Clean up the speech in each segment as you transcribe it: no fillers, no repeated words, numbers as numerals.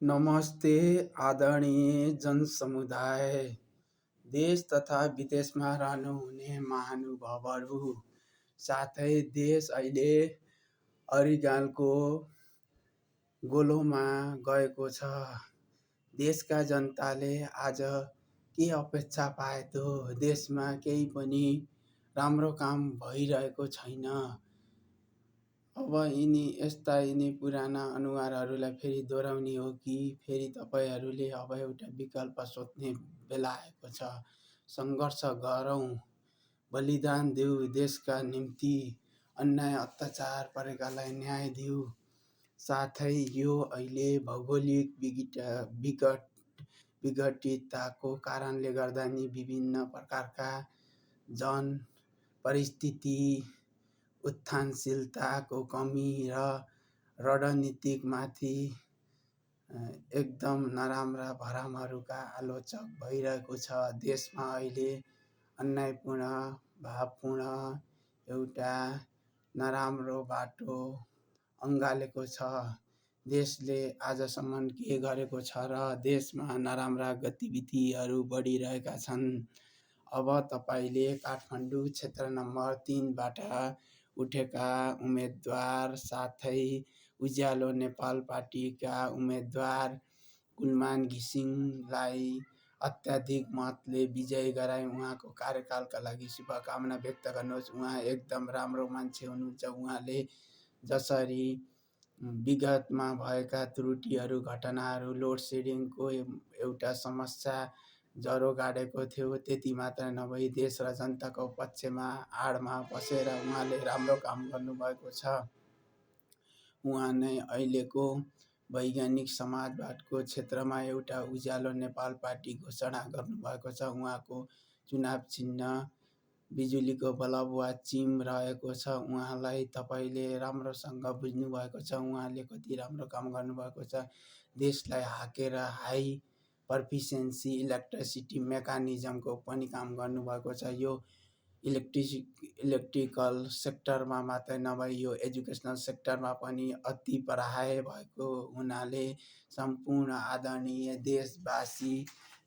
नमस्ते आदरणीय जनसमुदाय, देश तथा विदेशमा रहनुहुने महानुभावहरू, साथै देश अहिले अरिगालको गोलोमा गएको छ। देशका जनताले आज के अपेक्षा पाए त देशमा केही पनि राम्रो काम भइरहेको छैन। अब यिनी पुराना अनुहारहरूलाई फेरि दोहोऱ्याउने हो कि फेरि तपाईहरूले अब एउटा विकल्प सोध्ने बेला आएको छ। सङ्घर्ष गरौँ, बलिदान देऊ, देशका निम्ति अन्याय अत्याचार परेकालाई न्याय दिऊ। साथै यो अहिले भौगोलिक विघटितताको कारणले गर्दा नि विभिन्न प्रकारका जन परिस्थिति, उत्थानशीलताको कमी र रणनीतिकमाथि एकदम नराम्रा भरमहरूका आलोचक भइरहेको छ। देशमा अहिले अन्यायपूर्ण भावपूर्ण एउटा नराम्रो बाटो अँगालेको छ। देशले आजसम्म के गरेको छ र देशमा नराम्रा गतिविधिहरू बढिरहेका छन्। अब तपाईले काठमाडौँ क्षेत्र नम्बर 3बाट उठेका उम्मेदवार साथै उज्यालो नेपाल पार्टीका उम्मेदवार कुलमान घिसिङलाई अत्याधिक मतले विजयी गराई उहाँको कार्यकालका लागि शुभकामना व्यक्त गर्नुहोस्। उहाँ एकदम राम्रो मान्छे हुनुहुन्छ। उहाँले जसरी विगतमा भएका त्रुटिहरू घटनाहरू लोड सेडिङको एउटा समस्या जरो गाडेको थियो, त्यति मात्र नभई देश र जनताको पक्षमा आडमा बसेर उहाँले राम्रो काम गर्नुभएको छ। उहाँ नै अहिलेको वैज्ञानिक समाजवादको क्षेत्रमा एउटा उज्यालो नेपाल पार्टी घोषणा गर्नुभएको छ। उहाँको चुनाव चिन्ह बिजुलीको बल्ब वा चिम रहेको छ। उहाँलाई तपाईले राम्रोसँग बुझ्नुभएको छ। उहाँले कति राम्रो काम गर्नुभएको छ। देशलाई हाकेर हाई पर्फिसेन्सी इलेक्ट्रिसिटी मेकानिजमको पनि काम गर्नुभएको छ। यो इलेक्ट्रिकल सेक्टरमा मात्रै नभई यो एजुकेसनल सेक्टरमा पनि अति पढाइ भएको हुनाले सम्पूर्ण आदरणीय देशवासी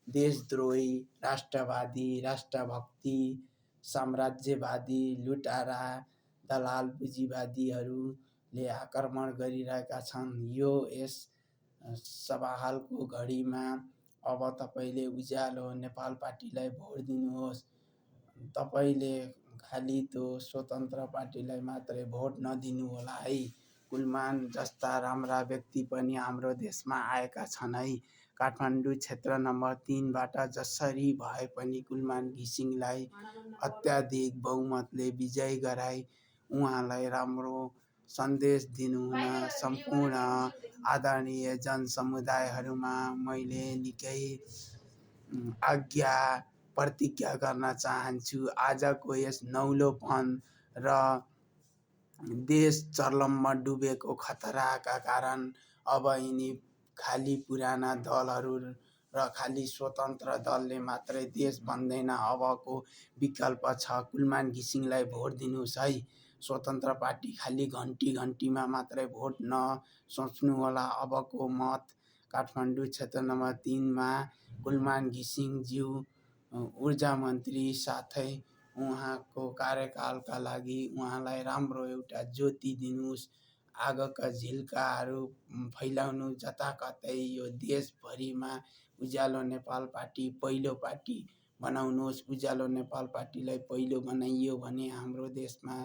देशद्रोही, राष्ट्रवादी, राष्ट्रभक्ति, साम्राज्यवादी, लुटारा, दलाल पुँजीवादीहरूले आक्रमण गरिरहेका छन्। यस सवालको घडीमा अब तपाईले उज्यालो नेपाल पार्टीलाई भोट दिनुहोस्। तपाईले खालि त्यो स्वतन्त्र पार्टीलाई मात्रै भोट नदिनुहोला है। कुलमान जस्ता राम्रा व्यक्ति पनि हाम्रो देशमा आएका छन् है। काठमाडौँ क्षेत्र नम्बर 3बाट जसरी भए पनि कुलमान घिसिङलाई अत्याधिक बहुमतले विजयी गराई उहाँलाई राम्रो सन्देश दिनुहुन सम्पूर्ण आदरणीय जनसमुदायहरूमा मैले निकै प्रतिज्ञा गर्न चाहन्छु। आजको यस नौलोपन र देश चर्लममा डुबेको खतराका कारण अब यिनी खाली पुराना दलहरू र खाली स्वतन्त्र दलले मात्रै देश बन्दैन। अबको विकल्प छ कुलमान घिसिङलाई भोट दिनुहोस् है। स्वतन्त्र पार्टी खाली घन्टीमा मात्रै भोट नसोच्नुहोला। अबको मत काठमाडौँ क्षेत्र नम्बर 3मा कुलमान घिसिङज्यू ऊर्जा मन्त्री साथै उहाँको कार्यकालका लागि उहाँलाई राम्रो एउटा ज्योति दिनुहोस्। आगोका झिल्काहरू फैलाउनु जताकतै यो देशभरिमा उज्यालो नेपाल पार्टी पहिलो पार्टी बनाउनुहोस्। उज्यालो नेपाल पार्टीलाई पहिलो बनाइयो भने हाम्रो देशमा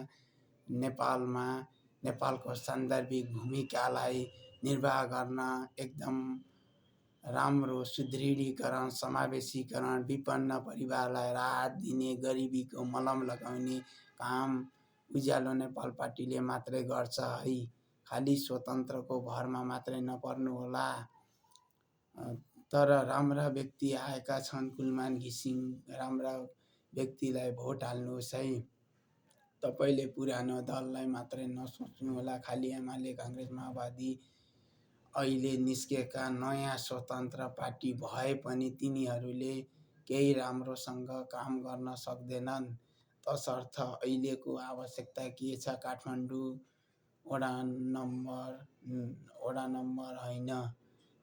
नेपालको सान्दर्भिक भूमिकालाई निर्वाह गर्न एकदम राम्रो सुदृढीकरण, समावेशीकरण, विपन्न परिवारलाई राहत दिने, गरिबीको मलम लगाउने काम उज्यालो नेपाल पार्टीले मात्रै गर्छ है। खाली स्वतन्त्रको भरमा मात्रै नपर्नुहोला। तर राम्रा व्यक्ति आएका छन्। कुलमान घिसिङ राम्रा व्यक्तिलाई भोट हाल्नुहोस् है। तपाईले पुरानो दललाई मात्रै नसोच्नुहोला। खाली एमाले, काङ्ग्रेस, माओवादी अहिले निस्केका नयाँ स्वतन्त्र पार्टी भए पनि तिनीहरूले केही राम्रोसँग काम गर्न सक्दैनन्। तसर्थ अहिलेको आवश्यकता के छ? काठमाडौँ वडा नम्बर होइन,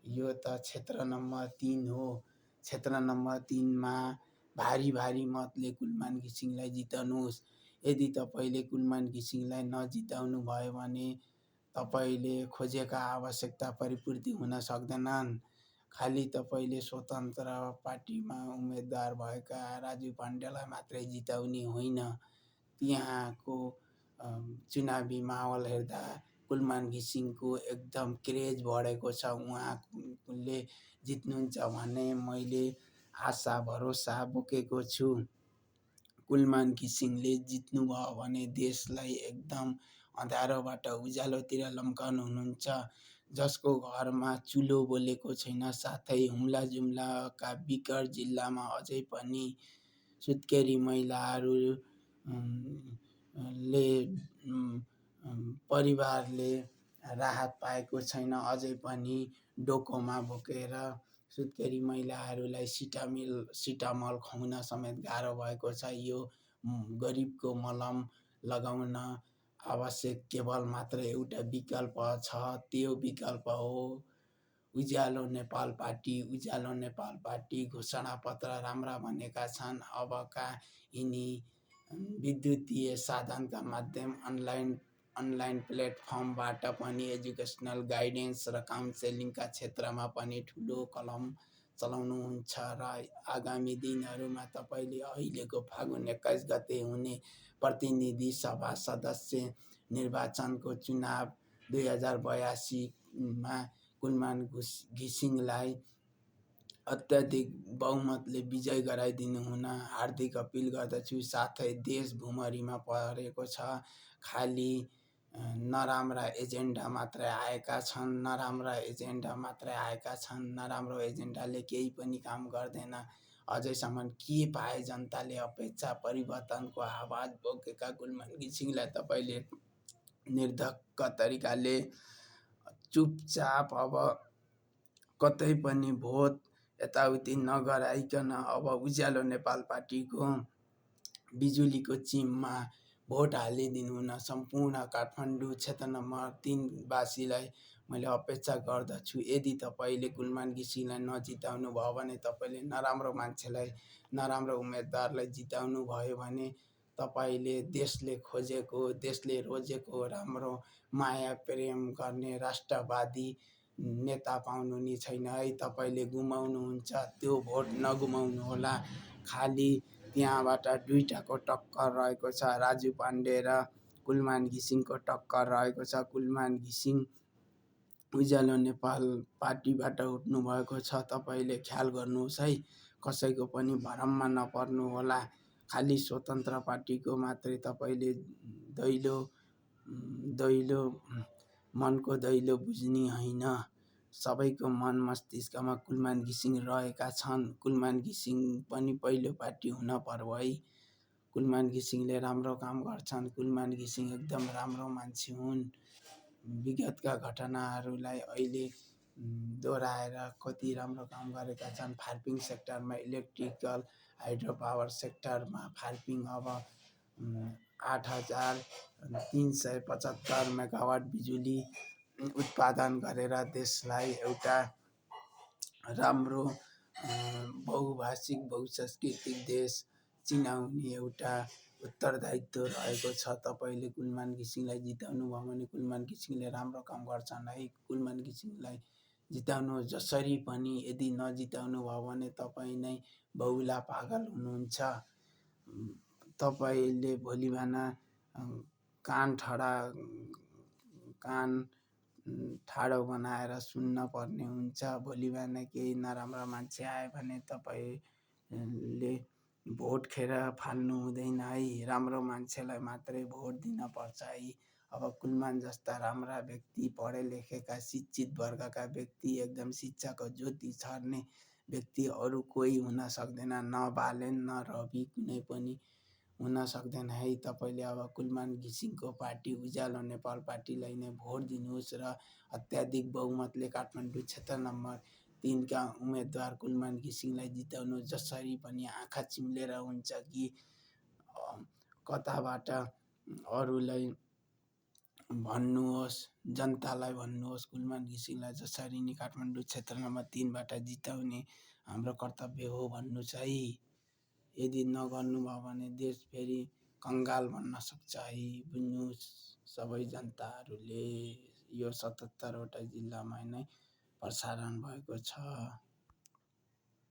यो त क्षेत्र नम्बर 3 हो। क्षेत्र नम्बर 3 मा भारी मतले कुलमान घिसिङलाई जिताउनुहोस्। यदि तपाईँले कुलमान घिसिङलाई नजिताउनु भयो भने तपाईँले खोजेका आवश्यकता परिपूर्ति हुन सक्दैनन्। खालि तपाईँले स्वतन्त्र पार्टीमा उम्मेदवार भएका राजु पाण्डेलाई मात्रै जिताउने होइन। त्यहाँको चुनावी माहौल हेर्दा कुलमान घिसिङको एकदम क्रेज बढेको छ। उहाँले जित्नुहुन्छ भन्ने मैले आशा भरोसा बोकेको छु। कुलमान घिसिङले जित्नुभयो भने देशलाई एकदम अँध्यारोबाट उज्यालोतिर लम्काउनु हुनुहुन्छ। जसको घरमा चुलो बोलेको छैन, साथै हुम्ला जुम्लाका बिकर जिल्लामा अझै पनि सुत्केरी महिलाहरूले परिवारले राहत पाएको छैन। अझै पनि डोकोमा बोकेर सुत्केरी महिलाहरूलाई सिटामल खुवाउन समेत गाह्रो भएको छ। यो गरिबको मलम लगाउन आवश्यक केवल मात्र एउटा विकल्प छ, त्यो विकल्प हो उज्यालो नेपाल पार्टी। उज्यालो नेपाल पार्टी घोषणापत्र राम्रा बनेका छन्। अबका यिनी विद्युतीय साधनका माध्यम अनलाइन प्लेटफर्मबाट पनि एजुकेसनल गाइडेन्स र काउन्सेलिङका क्षेत्रमा पनि ठुलो कलम चलाउनुहुन्छ र आगामी दिनहरूमा तपाईँले अहिलेको फागुन 21 गते हुने प्रतिनिधि सभा सदस्य निर्वाचनको चुनाव 2082मा कुलमान घिसिङलाई अत्याधिक बहुमतले विजय गराइदिनु हुन हार्दिक अपिल गर्दछु। साथै देश भुमरीमा परेको छ। खालि नराम्रा एजेन्डा मात्रै आएका छन्। नराम्रो एजेन्डाले केही पनि काम गर्दैन। अझैसम्म के पाए जनताले? अपेक्षा परिवर्तनको आवाज बोकेका कुलमान घिसिङलाई तपाईँले निर्धक्क तरिकाले चुपचाप अब कतै पनि भोट यताउति नगराइकन अब उज्यालो नेपाल पार्टीको बिजुलीको चिममा भोट हालिदिनु हुन सम्पूर्ण काठमाडौँ क्षेत्र नम्बर 3 वासीलाई मैले अपेक्षा गर्दछु। यदि तपाईँले कुलमान घिसिङलाई नजिताउनु भयो भने, तपाईँले नराम्रो मान्छेलाई, नराम्रो उम्मेदवारलाई जिताउनु भयो भने तपाईँले देशले खोजेको, देशले रोजेको राम्रो माया प्रेम गर्ने राष्ट्रवादी नेता पाउनु नि छैन है। तपाईँले गुमाउनुहुन्छ। त्यो भोट नगुमाउनुहोला। खालि त्यहाँबाट दुईटाको टक्कर रहेको छ, राजु पाण्डे र कुलमान घिसिङको टक्कर रहेको छ। कुलमान घिसिङ उज्यालो नेपाल पार्टीबाट उठ्नु भएको छ। तपाईँले ख्याल गर्नुहोस् है, कसैको पनि भरममा नपर्नुहोला। खालि स्वतन्त्र पार्टीको मात्रै तपाईँले मनको दैलो बुझ्ने होइन। सबैको मन मस्तिष्कमा कुलमान घिसिङ रहेका छन्। कुलमान घिसिङ पनि पहिलो पार्टी हुन पर्यो है। कुलमान घिसिङले राम्रो काम गर्छन्। कुलमान घिसिङ एकदम राम्रो मान्छे हुन्। विगतका घटनाहरूलाई अहिले दोहोऱ्याएर कति राम्रो काम गरेका छन्। फार्पिङ सेक्टरमा इलेक्ट्रिकल हाइड्रो पावर सेक्टरमा फार्पिङ अब 8375 मेगावाट बिजुली उत्पादन गरेर देशलाई एउटा राम्रो बहुभाषिक बहुसांस्कृतिक देश चिनाउने एउटा उत्तरदायित्व रहेको छ। तपाईँले कुलमान घिसिङलाई जिताउनु भयो भने कुलमान घिसिङले राम्रो काम गर्छन् है। कुलमान घिसिङलाई जिताउनु जसरी पनि। यदि नजिताउनु भयो भने तपाईँ नै बहुला पागल हुनुहुन्छ। तपाईँले भोलि बिहान कान ठाडो बनाएर सुन्न पर्ने हुन्छ। भोलि बिहान केही नराम्रो मान्छे आयो भने तपाईँले भोट खेर फाल्नु हुँदैन है। राम्रो मान्छेलाई मात्रै भोट दिन पर्छ है। अब कुलमान जस्ता राम्रा व्यक्ति, पढे लेखेका शिक्षित वर्गका व्यक्ति, एकदम शिक्षाको ज्योति छर्ने व्यक्ति अरू कोही हुन सक्दैन। न बालेन न रवि कुनै पनि हुन सक्दैन है। तपाईँले अब कुलमान घिसिङको पार्टी उज्यालो नेपाल पार्टीलाई नै भोट दिनुहोस् र अत्याधिक बहुमतले काठमाडौँ क्षेत्र नम्बर 3 का उम्मेदवार कुलमान घिसिङलाई जिताउनु जसरी पनि। आँखा चिम्लेर हुन्छ कि कताबाट अरूलाई भन्नुहोस्, जनतालाई भन्नुहोस्, कुलमान घिसिङलाई जसरी नि काठमाडौँ क्षेत्र नम्बर 3 बाट जिताउने हाम्रो कर्तव्य हो भन्नु चाहिँ। यदि नगर्नुभयो भने देश फेरि कङ्गाल बन्न सक्छ है। बुझ्नुहोस् सबै जनताहरूले। यो 77 वटा जिल्लामा नै प्रसारण भएको छ।